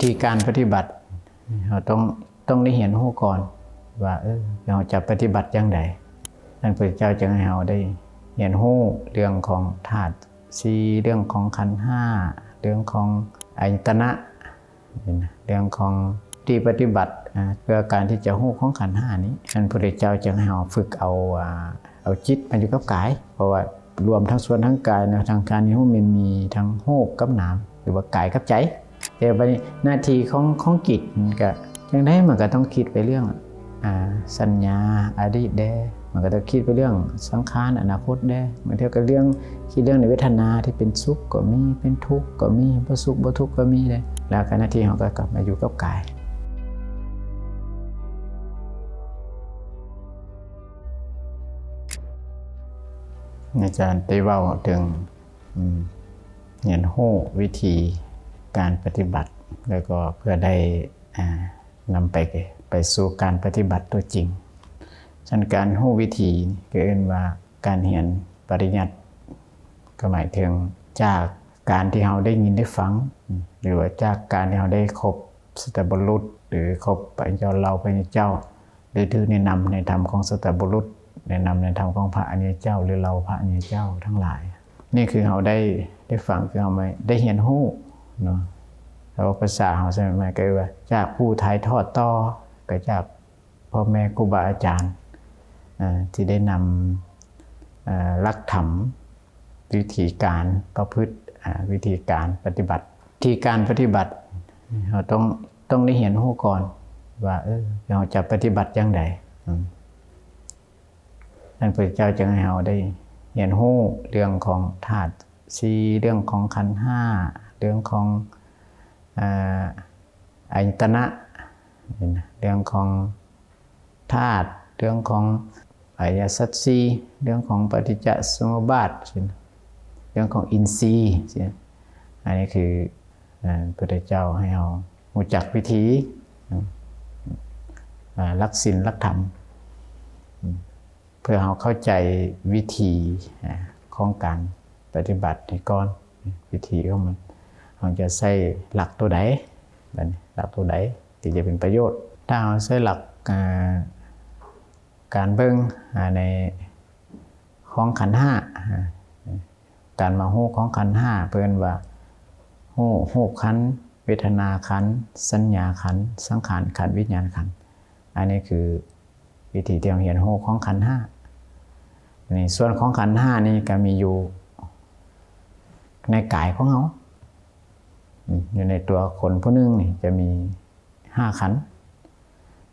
ທີ່ການປະຕິບັດ ເຮົາຕ້ອງ ຕ້ອງໄດ້ຮຽນຮູ້ກ່ອນວ່າ ເອີ ເຮົາຈະປະຕິບັດຢ່າງໃດ. ທ່ານພຸດທະເຈົ້າຈຶ່ງໃຫ້ເຮົາໄດ້ຮຽນຮູ້ເລື່ອງຂອງທາດສີ່, ເລື່ອງຂອງຂັນຫ້າ, ເລື່ອງຂອງອາຍະຕະນະ, ເລື່ອງຂອງທີ່ປະຕິບັດ ອາ ເພື່ອການທີ່ຈະຮູ້ຂອງຂັນຫ້ານີ້ ທ່ານພຸດທະເຈົ້າຈຶ່ງໃຫ້ເຮົາຝຶກເອົາ ອາ ເອົາຈິດມາຢູ່ກັບກາຍ, ເພາະວ່າລວມທັງສ່ວນທາງກາຍ ແລະ ທາງກາຍນີ້ ແມ່ນມີທັງຮູບກັບນາມ ຫຼືວ່າກາຍກັບໃຈ. ແຕ່ບາດນີ້ໜ້າທີ່ຂອງ ຂອງຈິດ ມັນກະຈັ່ງໃດ ມັນກະຕ້ອງຄິດໄປເລື່ອງ ອາ ສັນຍາອະດີດແດ່, ມັນກະຕ້ອງຄິດໄປເລື່ອງສັງຂານອະນາຄົດແດ່, ບາງເທື່ອກະເລື່ອງ ຄິດເລື່ອງໃນເວທະນາທີ່ເປັນສຸກກໍມີ, ເປັນທຸກກໍມີ, ບໍ່ສຸກບໍ່ທຸກກໍມີເດ້. ແລ້ວກະໜ້າທີ່ເຮົາກະກັບມາຢູ່ກັບກາຍ. ອາຈານໄດ້ເວົ້າເຖິງ ອາ ຮຽນຮູ້ວິທີການປະຕິບັດ ແລ້ວກໍເພື່ອໄດ້ ອາ ນຳໄປ ໄປສູ່ການປະຕິບັດຕົວຈິງ. ສະນັ້ນ ການຮູ້ວິທີ ກໍເອີ້ນວ່າການຮຽນປະລິຍັດ, ກໍໝາຍເຖິງຈາກການທີ່ເຮົາໄດ້ຍິນໄດ້ຟັງ ຫຼືວ່າຈາກການທີ່ເຮົາໄດ້ຄົບສັດຕະບຸລຸດ ຫຼືຄົບພະຍາເຈົ້າເຫຼົ່າພະຍາເຈົ້າ ຫຼືຖືກແນະນຳໃນທຳຂອງສັດຕະບຸລຸດ, ແນະນຳໃນທຳຂອງພະອະລິຍະເຈົ້າ ຫຼືເຫຼົ່າພະອະລິຍະເຈົ້າທັງຫຼາຍ. ນີ້ຄືເຮົາໄດ້ ໄດ້ຟັງ ຄືເຮົາໄດ້ຮຽນຮູ້ເນາະ. ຖ້າວ່າພາສາເຮົາສະໄໝໃໝ່ ກໍເອີ້ນວ່າຈາກຜູ້ຖ່າຍທອດຕໍ່, ກໍຈາກພໍ່ແມ່ຄູບາອາຈານ ເອີ ທີ່ໄດ້ນຳ ເອີ ຫຼັກທຳ ວິທີການປະພຶດ ອາ ວິທີການປະຕິບັດ. ທີ່ການປະຕິບັດ ເຮົາຕ້ອງ ຕ້ອງໄດ້ຮຽນຮູ້ກ່ອນວ່າ ເອີ ເຮົາຈະປະຕິບັດຢ່າງໃດ. ອາ ທ່ານພຸດທະເຈົ້າຈຶ່ງໃຫ້ເຮົາໄດ້ຮຽນຮູ້ເລື່ອງຂອງທາດສີ່, ເລື່ອງຂອງຂັນຫ້າ, ເລື່ອງຂອງ ອາ ອາຍະຕະນະ, ເລື່ອງຂອງທາດ, ເລື່ອງຂອງອະລິຍະສັດສີ່, ເລື່ອງຂອງປະຕິດຈະສະມຸບບາດ, ເລື່ອງຂອງອິນຊີ. ອັນນີ້ຄື ອາ ພຸດທະເຈົ້າໃຫ້ເຮົາຮູ້ຈັກວິທີ ອາ ຫຼັກສິນຫຼັກທຳ ເພື່ອເຮົາເຂົ້າໃຈວິທີ ອາ ຂອງການປະຕິບັດນີ້ກ່ອນ. ວິທີຂອງມັນ ເຮົາຈະໃຊ້ຫຼັກຕົວໃດ ບາດນີ້ ຫຼັກຕົວໃດທີ່ຈະເປັນປະໂຫຍດ. ຖ້າເຮົາໃຊ້ຫຼັກ ອາ ການເບິ່ງ ອາ ໃນຂອງຂັນຫ້າ ອາ ການມາຮູ້ຂອງຂັນຫ້າ ເພິ່ນວ່າຮູ້ຮູບຂັນ, ເວທະນາຂັນ, ສັນຍາຂັນ, ສັງຂານຂັນ, ວິນຍານຂັນ. ອັນນີ້ຄືວິທີທີ່ເຮົາຮຽນຮູ້ຂອງຂັນຫ້າ. ໃນສ່ວນຂອງຂັນຫ້ານີ້ກະມີຢູ່ໃນກາຍຂອງເຮົາ, ຢູ່ໃນຕົວຄົນຜູ້ໜຶ່ງນີ້ຈະມີ ຫ້າຂັນ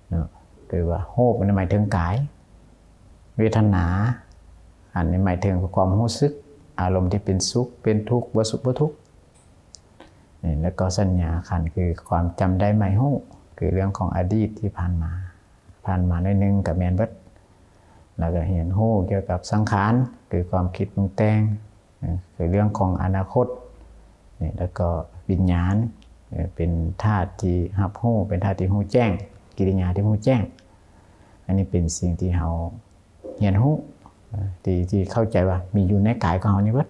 ເນາະ. ຄືວ່າຮູບນີ້ໝາຍເຖິງກາຍ, ເວທະນາ ອັນນີ້ໝາຍເຖິງຄວາມຮູ້ສຶກ ອາລົມທີ່ເປັນສຸກ ເປັນທຸກ ບໍ່ສຸກບໍ່ທຸກ. ນີ້ ແລ້ວກໍສັນຍາຂັນ ຄືຄວາມຈຳໄດ້ໝາຍຮູ້ ຄືເລື່ອງຂອງອະດີດທີ່ຜ່ານມາ, ຜ່ານມາໜ້ອຍໜຶ່ງກໍແມ່ນເບິດ. ແລ້ວກໍຮຽນຮູ້ກ່ຽວກັບສັງຂານ ຄືຄວາມຄິດປຸງແຕ່ງ ຄືເລື່ອງຂອງອະນາຄົດ. ນີ້ ແລ້ວກໍວິນຍານ ເປັນທາດທີ່ຮັບຮູ້ ເປັນທາດທີ່ຮູ້ແຈ້ງ ກິລິຍາທີ່ຮູ້ແຈ້ງ. ອັນນີ້ເປັນສິ່ງທີ່ເຮົາຮຽນຮູ້ ທີ່ ທີ່ເຂົ້າໃຈວ່າມີຢູ່ໃນກາຍຂອງເຮົານີ້ເບິດ.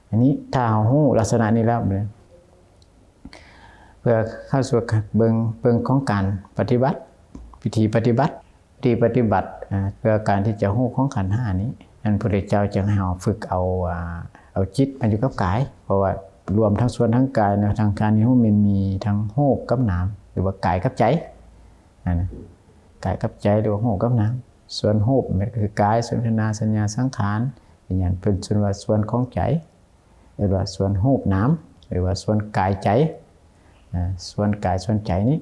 ອັນນີ້ຖ້າເຮົາຮູ້ລັກສະນະນີ້ແລ້ວ ເພື່ອເຂົ້າສູ່ເບິ່ງ ເບິ່ງຂອງການປະຕິບັດ ວິທີປະຕິບັດ ທີ່ປະຕິບັດ ອາ ເພື່ອການທີ່ຈະຮູ້ຂອງຂັນຫ້ານີ້ ທ່ານພຸດທະເຈົ້າຈຶ່ງໃຫ້ເຮົາຝຶກເອົາ ອາ ເອົາຈິດມາຢູ່ກັບກາຍ, ເພາະວ່າລວມທັງສ່ວນທາງກາຍເນາະ, ທາງກາຍນີ້ ແມ່ນມີທັງຮູບກັບນາມ ຫຼືວ່າກາຍກັບໃຈ ອັນນະ ກາຍກັບໃຈ ຫຼືວ່າຮູບກັບນາມ. ສ່ວນຮູບແມ່ນຄືກາຍ, ສ່ວນເວທະນາ, ສັນຍາ, ສັງຂານ, ວິນຍານ ເພິ່ນເອີ້ນວ່າສ່ວນຂອງໃຈ. ເອີ້ນວ່າສ່ວນຮູບນາມ ຫຼືວ່າສ່ວນກາຍໃຈ ອາ ສ່ວນກາຍສ່ວນໃຈນີ້.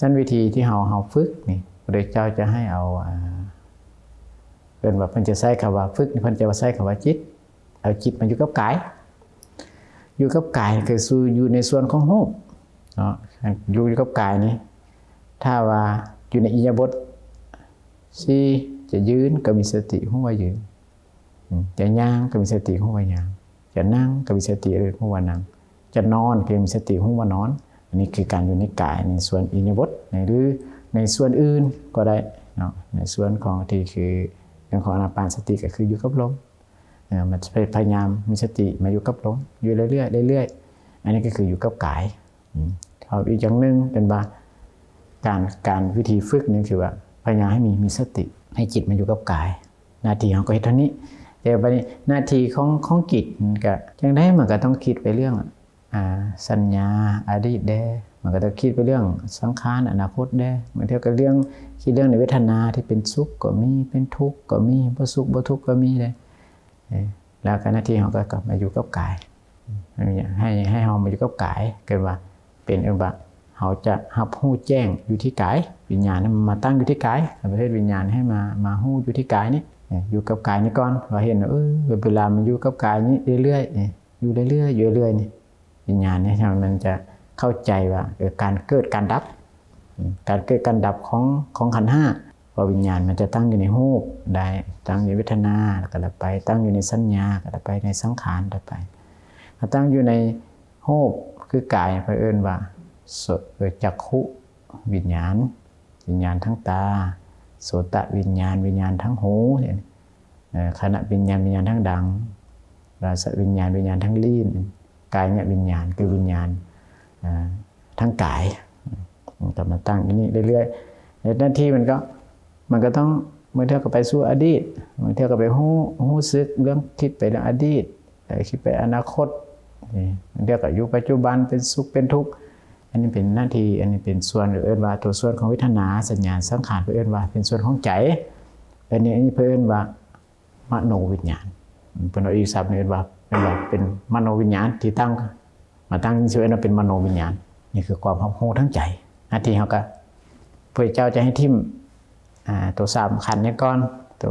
ຊັ້ນວິທີທີ່ເຮົາ ເຮົາຝຶກນີ້ ພະພຸດທະເຈົ້າຈະໃຫ້ເອົາ ອາ ເອີ້ນວ່າເພິ່ນຈະໃຊ້ຄຳວ່າຝຶກນີ້ ເພິ່ນຈະໃຊ້ຄຳວ່າຈິດ, ເອົາຈິດມາຢູ່ກັບກາຍ. ຢູ່ກັບກາຍຄືສູ່ ຢູ່ໃນສ່ວນຂອງຮູບເນາະ, ຢູ່ ຢູ່ກັບກາຍນີ້ ຖ້າວ່າຢູ່ໃນອິລິຍາບົດສີ່ ຈະຢືນກໍມີສະຕິຮູ້ວ່າຢືນ, ອາ ຈະຍ່າງກໍມີສະຕິຮູ້ວ່າຍ່າງ, ຈະນັ່ງກໍມີສະຕິຮູ້ວ່ານັ່ງ, ຈະນອນກໍມີສະຕິຮູ້ວ່ານອນ. ອັນນີ້ຄືການຢູ່ໃນກາຍ ໃນສ່ວນອິລິຍາບົດ ໃນ ຫຼື ໃນສ່ວນອື່ນກໍໄດ້ເນາະ, ໃນສ່ວນຂອງທີ່ຄືເລື່ອງຂອງອານາປານສະຕິ ກໍຄືຢູ່ກັບລົມ. ເອີ ມັນຈະພະຍາຍາມມີສະຕິມາຢູ່ກັບລົມຢູ່ເລື້ອຍໆ ເລື້ອຍໆ. ອັນນີ້ກໍຄືຢູ່ກັບກາຍ ເວົ້າອີກຢ່າງໜຶ່ງເປັນວ່າ ການ ການ ວິທີຝຶກນີ້ຄືວ່າ ພະຍາຍາມໃຫ້ມີ ມີສະຕິ ໃຫ້ຈິດມາຢູ່ກັບກາຍ. ໜ້າທີ່ເຮົາກໍເຮັດເທົ່ານີ້. ແຕ່ບາດນີ້ໜ້າທີ່ຂອງ ຂອງຈິດ ມັນກະຈັ່ງໃດ ມັນກະຕ້ອງຄິດໄປເລື່ອງ ອາ ສັນຍາອະດີດແດ່, ມັນກະຕ້ອງຄິດໄປເລື່ອງສັງຂານອະນາຄົດແດ່, ບາງເທື່ອກະເລື່ອງ ຄິດເລື່ອງໃນເວທະນາທີ່ເປັນສຸກກໍມີ, ເປັນທຸກກໍມີ, ບໍ່ສຸກບໍ່ທຸກກໍມີເດ້. ເອີ ແລ້ວກໍໜ້າທີ່ເຮົາກໍກັບມາຢູ່ກັບກາຍ ໃຫ້ ໃຫ້ເຮົາມາຢູ່ກັບກາຍ ເກີດວ່າເປັນ ເອີ້ນວ່າເຮົາຈະຮັບຮູ້ແຈ້ງຢູ່ທີ່ກາຍ, ວິນຍານມາຕັ້ງຢູ່ທີ່ກາຍ, ປະເພດວິນຍານໃຫ້ມາ ມາຮູ້ຢູ່ທີ່ກາຍນີ້ ເອີ ຢູ່ກັບກາຍນີ້ກ່ອນ ວ່າເຫັນ ເອີ ເວລາມັນຢູ່ກັບກາຍນີ້ເລື້ອຍໆ ຢູ່ເລື້ອຍໆ ຢູ່ເລື້ອຍໆນີ້ ວິນຍານນີ້ ມັນຈະເຂົ້າໃຈວ່າ ເອີ ການເກີດການດັບ ການເກີດການດັບຂອງ ຂອງຂັນຫ້າ ເພາະວິນຍານມັນຈະຕັ້ງຢູ່ໃນຮູບໄດ້, ຕັ້ງຢູ່ເວທະນາ ແລ້ວກໍດັບໄປ, ຕັ້ງຢູ່ໃນສັນຍາ ກໍດັບໄປ, ໃນສັງຂານ ດັບໄປ. ຖ້າຕັ້ງຢູ່ໃນຮູບຄືກາຍ ເພິ່ນເອີ້ນວ່າ ໂສ ເອີ ຈັກຂຸວິນຍານ, ວິນຍານທາງຕາ, ໂສຕະວິນຍານ, ວິນຍານທາງຫູ, ເອີ ຄານະວິນຍານ, ວິນຍານທາງດັງ, ລາສະວິນຍານ, ວິນຍານທາງລີ້ນ, ກາຍະວິນຍານ ຄືວິນຍານ ເອີ ທາງກາຍ ກໍມາຕັ້ງຢູ່ນີ້ເລື້ອຍໆ. ເຮັດໜ້າທີ່ມັນກໍ ມັນກໍຕ້ອງ ບາງເທື່ອກໍໄປສູ່ອະດີດ, ບາງເທື່ອກໍໄປຮູ້ ຮູ້ສຶກເລື່ອງ ຄິດໄປເລື່ອງອະດີດ ແລ້ວຄິດໄປອະນາຄົດ, ນີ້ ບາງເທື່ອກໍຢູ່ປັດຈຸບັນ ເປັນສຸກເປັນທຸກ. ອັນນີ້ເປັນໜ້າທີ່ ອັນນີ້ເປັນສ່ວນ ເອີ້ນວ່າຕົວສ່ວນຂອງເວທະນາ, ສັນຍາ, ສັງຂານ ເພິ່ນເອີ້ນວ່າເປັນສ່ວນຂອງໃຈ. ອັນນີ້ ອັນນີ້ເພິ່ນເອີ້ນວ່າ ມະໂນວິນຍານ. ເພິ່ນເອົາອີກສັບໜຶ່ງເອີ້ນວ່າ ເອີ້ນວ່າເປັນມະໂນວິນຍານທີ່ຕັ້ງ ມາຕັ້ງຊື່ເອີ້ນວ່າເປັນມະໂນວິນຍານ. ນີ້ຄືຄວາມຮັບຮູ້ທາງໃຈ. ໜ້າທີ່ເຮົາກໍ ພະເຈົ້າຈະໃຫ້ຖິ້ມ ອາ ໂຕສາມຂັນນີ້ກ່ອນ ໂຕ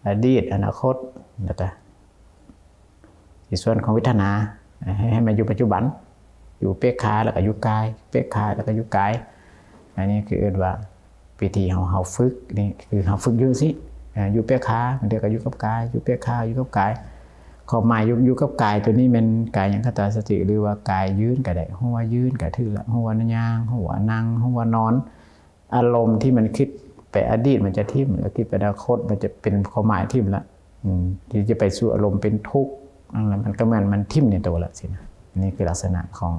ອະດີດ ອະນາຄົດ ແລ້ວກໍ ໃນສ່ວນຂອງເວທະນາ ໃຫ້ ໃຫ້ມາຢູ່ປັດຈຸບັນ ຢູ່ເປກຂາ ແລ້ວກໍຢູ່ກາຍ ເປກຂາ ແລ້ວກໍຢູ່ກາຍ. ອັນນີ້ຄືເອີ້ນວ່າ ວິທີເຮົາ ເຮົາຝຶກ ນີ້ຄືເຮົາຝຶກຢູ່ຊີ້ ເອີ ຢູ່ເປກຂາ ບາງເທື່ອກໍຢູ່ກັບກາຍ ຢູ່ເປກຂາ ຢູ່ກັບກາຍ. ຄວາມໝາຍຢູ່ ຢູ່ກັບກາຍໂຕນີ້ແມ່ນກາຍຍັງຄະຕາສະຕິ ຫຼືວ່າກາຍຢືນກໍໄດ້ ຮູ້ວ່າຢືນກໍຖືກລະ ຮູ້ວ່າຍ່າງ ຮູ້ວ່ານັ່ງ ຮູ້ວ່ານອນ. ອາລົມທີ່ມັນຄິດໄປອະດີດມັນຈະຖິ້ມ ແລ້ວຄິດໄປອະນາຄົດມັນຈະເປັນຄວາມໝາຍຖິ້ມລະ ອືມ ທີ່ຈະໄປສູ່ອາລົມເປັນທຸກ ອັນນັ້ນມັນກໍແມ່ນມັນຖິ້ມໃນໂຕລະຊີ້ນະ. ນີ້ຄືລັກສະນະຂອງ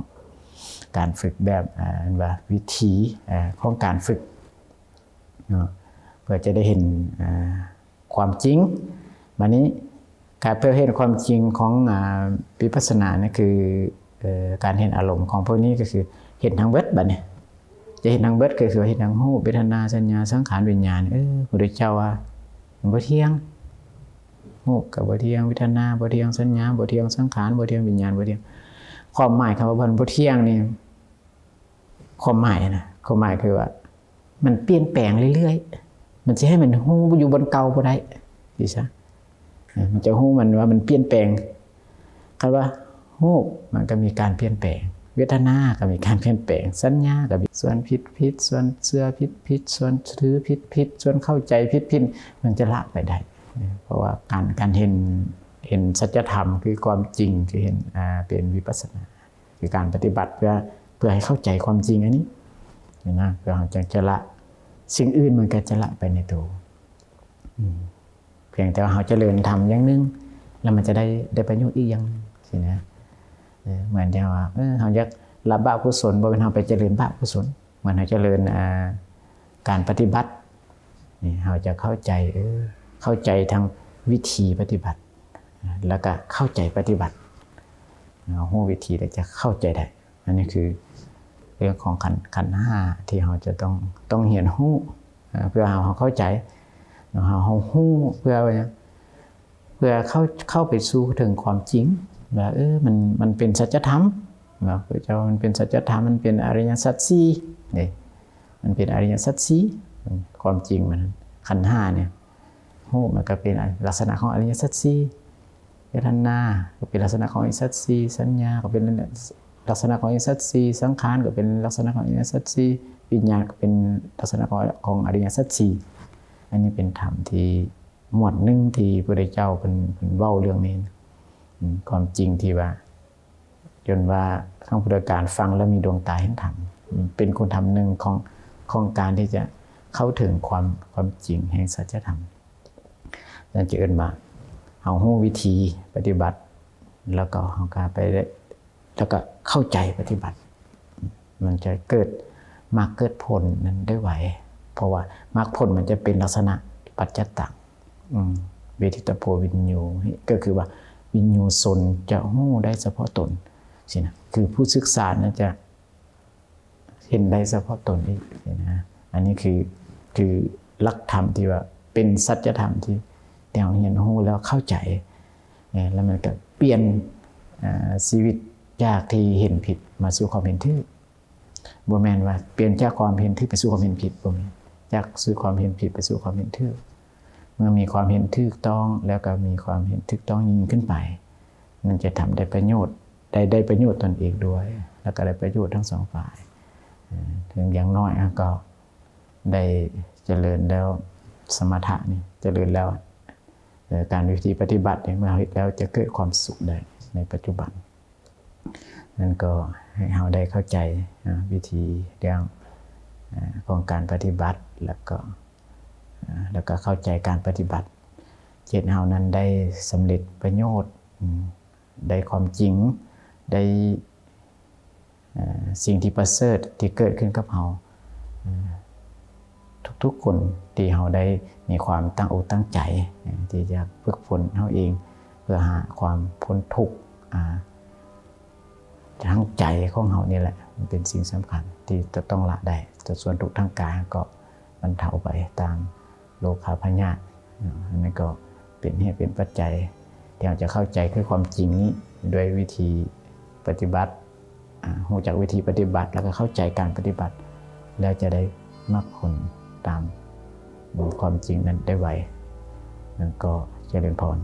ການຝຶກແບບ ເອີ້ນວ່າວິທີ ເອີ ຂອງການຝຶກເນາະ ເພື່ອຈະໄດ້ເຫັນ ເອີ ຄວາມຈິງ. ບາດນີ້ການເພື່ອເຫັນຄວາມຈິງຂອງ ອາ ວິປັດສະນານີ້ຄື ເອີ ການເຫັນອາລົມຂອງພວກນີ້ກໍຄືເຫັນທັງເບິດ. ບາດນີ້ຈະເຫັນທັງເບິດ ກໍຄືວ່າເຫັນທັງຮູບ ເວທະນາ ສັນຍາ ສັງຂານ ວິນຍານ. ເອີ ພະພຸດທະເຈົ້າວ່າມັນບໍ່ທ່ຽງ ຮູບກໍບໍ່ທ່ຽງ ເວທະນາບໍ່ທ່ຽງ ສັນຍາບໍ່ທ່ຽງ ສັງຂານບໍ່ທ່ຽງ ວິນຍານບໍ່ທ່ຽງ. ຄວາມໝາຍຄຳວ່າມັນບໍ່ທ່ຽງນີ້ ຄວາມໝາຍນະ ຄວາມໝາຍຄືວ່າ ມັນປ່ຽນແປງເລື້ອຍໆ ມັນຊິໃຫ້ມັນຮູ້ຢູ່ບ່ອນເກົ່າບໍ່ໄດ້ ຊີ້ຊະ. ເອີ ມັນຈະຮູ້ມັນວ່າມັນປ່ຽນແປງ. ຄັນວ່າຮູບມັນກໍມີການປ່ຽນແປງ ເວທະນາກໍມີການປ່ຽນແປງ ສັນຍາກໍມີ ສ່ວນຜິດຜິດ ສ່ວນເຊື່ອຜິດຜິດ ສ່ວນຖືຜິດຜິດ ສ່ວນເຂົ້າໃຈຜິດຜິດ ມັນຈະລະໄປໄດ້. ເອີ ເພາະວ່າການ ການເຫັນ ເຫັນສັດຈະທຳ ຄືຄວາມຈິງ ຄືເຫັນ ອາ ເປັນວິປັດສະນາ ຄືການປະຕິບັດເພື່ອ ເພື່ອໃຫ້ເຂົ້າໃຈຄວາມຈິງອັນນີ້ນະ ເພື່ອເຮົາຈະ ຈະລະ ສິ່ງອື່ນມັນກໍຈະລະໄປໃນໂຕ. ອືມ ພຽງແຕ່ວ່າເຮົາຈະເລີນທຳຢ່າງໜຶ່ງ ແລ້ວມັນຈະໄດ້ ໄດ້ປະໂຫຍດອີກຢ່າງໜຶ່ງຊີ້ນະ. ເອີ ເໝືອນທີ່ວ່າ ເອີ ເຮົາຢາກລະບາບກຸສົນ ບໍ່ແມ່ນເຮົາໄປຈະເລີນບາບກຸສົນ. ເໝືອນເຮົາຈະເລີນ ອາ ການປະຕິບັດນີ້ ເຮົາຈະເຂົ້າໃຈ ເອີ ເຂົ້າໃຈທັງວິທີປະຕິບັດ ແລ້ວກໍເຂົ້າໃຈປະຕິບັດ. ເຮົາຮູ້ວິທີແລ້ວຈະເຂົ້າໃຈໄດ້. ອັນນີ້ຄືເລື່ອງຂອງຂັນ ຂັນຫ້າ ທີ່ເຮົາຈະຕ້ອງ ຕ້ອງຮຽນຮູ້ ເອີ ເພື່ອເຮົາ ເຮົາເຂົ້າໃຈເນາະ ເຮົາ ເຮົາຮູ້ເພື່ອວ່າຫຍັງ? ເພື່ອເຂົ້າ ເຂົ້າໄປສູ່ເຖິງຄວາມຈິງວ່າ ເອີ ມັນ ມັນເປັນສັດຈະທຳເນາະ ພະເຈົ້າ ມັນເປັນສັດຈະທຳ ມັນເປັນອະລິຍະສັດສີ່ເດ້ ມັນເປັນອະລິຍະສັດສີ່ ຄວາມຈິງມັນ ຂັນຫ້ານີ້ ຮູບມັນກໍເປັນລັກສະນະຂອງອະລິຍະສັດສີ່ ເວທະນາກໍເປັນລັກສະນະຂອງອະລິຍະສັດສີ່ ສັນຍາກໍເປັນລັກສະນະຂອງອະລິຍະສັດສີ່ ສັງຂານກໍເປັນລັກສະນະຂອງອະລິຍະສັດສີ່ ວິນຍານກໍເປັນລັກສະນະຂອງ ຂອງອະລິຍະສັດສີ່. ອັນນີ້ເປັນທຳທີ່ ໝວດໜຶ່ງທີ່ພະພຸດທະເຈົ້າເພິ່ນ ເພິ່ນເວົ້າເລື່ອງນີ້ ອາ ຄວາມຈິງທີ່ວ່າ ຈົນວ່າຄັ້ງພຸດທະການຟັງແລ້ວມີດວງຕາເຫັນທຳ ເປັນຄຸນທຳໜຶ່ງຂອງ ຂອງການທີ່ຈະເຂົ້າເຖິງຄວາມ ຄວາມຈິງແຫ່ງສັດຈະທຳ. ນັ້ນຈະເອີ້ນວ່າເຮົາຮູ້ວິທີປະຕິບັດ ແລ້ວກໍເຮົາກໍໄປ ແລ້ວກໍເຂົ້າໃຈປະຕິບັດ ມັນຈະເກີດມັກເກີດຜົນນັ້ນໄດ້ໄວ ເພາະວ່າມັກຜົນມັນຈະເປັນລັກສະນະປັດຈະຕັງ ອືມ ເວທິຕະໂພວິນໂຍ ກໍຄືວ່າວິນໂຍຊົນຈະຮູ້ໄດ້ສະເພາະຕົນຊີ້ນະ ຄືຜູ້ສຶກສານັ້ນຈະເຫັນໄດ້ສະເພາະຕົນອີກຊີ້ນະ. ອັນນີ້ຄື ຄືຫຼັກທຳທີ່ວ່າເປັນສັດຈະທຳທີ່ ທີ່ເຮົາຮຽນຮູ້ແລ້ວເຂົ້າໃຈ ແລ້ວມັນກໍປ່ຽນ ອາ ຊີວິດຈາກທີ່ເຫັນຜິດມາສູ່ຄວາມເຫັນຖືກ. ບໍ່ແມ່ນວ່າປ່ຽນຈາກຄວາມເຫັນຖືກໄປສູ່ຄວາມເຫັນຜິດ ບໍ່ແມ່ນ ຈາກສູ່ຄວາມເຫັນຜິດໄປສູ່ຄວາມເຫັນຖືກ. ເມື່ອມີຄວາມເຫັນຖືກຕ້ອງ ແລ້ວກໍມີຄວາມເຫັນຖືກຕ້ອງຍິ່ງຂຶ້ນໄປ ມັນຈະທຳໄດ້ປະໂຫຍດ ໄດ້ ໄດ້ປະໂຫຍດຕົນເອງດ້ວຍ ແລ້ວກໍໄດ້ປະໂຫຍດທັງສອງຝ່າຍ. ເຖິງຢ່າງໜ້ອຍເຮົາກໍໄດ້ຈະເລີນແລ້ວ ສະມະຖະນີ້ຈະເລີນແລ້ວ ເອີ ການວິທີປະຕິບັດນີ້ ເມື່ອເຮົາເຮັດແລ້ວຈະເກີດຄວາມສຸກໄດ້ໃນປັດຈຸບັນ. ນັ້ນກໍໃຫ້ເຮົາໄດ້ເຂົ້າໃຈ ອາ ວິທີເລື່ອງ ອາ ຂອງການປະຕິບັດ ແລ້ວກໍ ອາ ແລ້ວກໍເຂົ້າໃຈການປະຕິບັດ ເຮັດໃຫ້ເຮົານັ້ນໄດ້ສຳເລັດປະໂຫຍດ ອາ ໄດ້ຄວາມຈິງ ໄດ້ ເອີ ສິ່ງທີ່ປະເສີດທີ່ເກີດຂຶ້ນກັບເຮົາ ເອີ ທຸກໆຄົນທີ່ເຮົາໄດ້ມີຄວາມຕັ້ງອົກຕັ້ງໃຈ ເອີ ທີ່ຈະຝຶກຝົນເຮົາເອງ ເພື່ອຫາຄວາມພົ້ນທຸກ ອາ ທາງໃຈຂອງເຮົານີ້ແຫຼະ ມັນເປັນສິ່ງສຳຄັນທີ່ຈະຕ້ອງລະໄດ້. ແຕ່ສ່ວນທຸກທາງກາຍກໍບັນເທົາໄປຕາມໂລຄາພະຍາດ. ອັນນັ້ນກໍເປັນເຫດເປັນປັດໄຈທີ່ເຮົາຈະເຂົ້າໃຈຄືຄວາມຈິງນີ້ ດ້ວຍວິທີປະຕິບັດ ອາ ຮູ້ຈັກວິທີປະຕິບັດ ແລ້ວກໍເຂົ້າໃຈການປະຕິບັດ ແລ້ວຈະໄດ້ມັກຜົນຕາມຄວາມຈິງນັ້ນໄດ້ໄວ. ນັ້ນກໍຈະເລີນພອນ.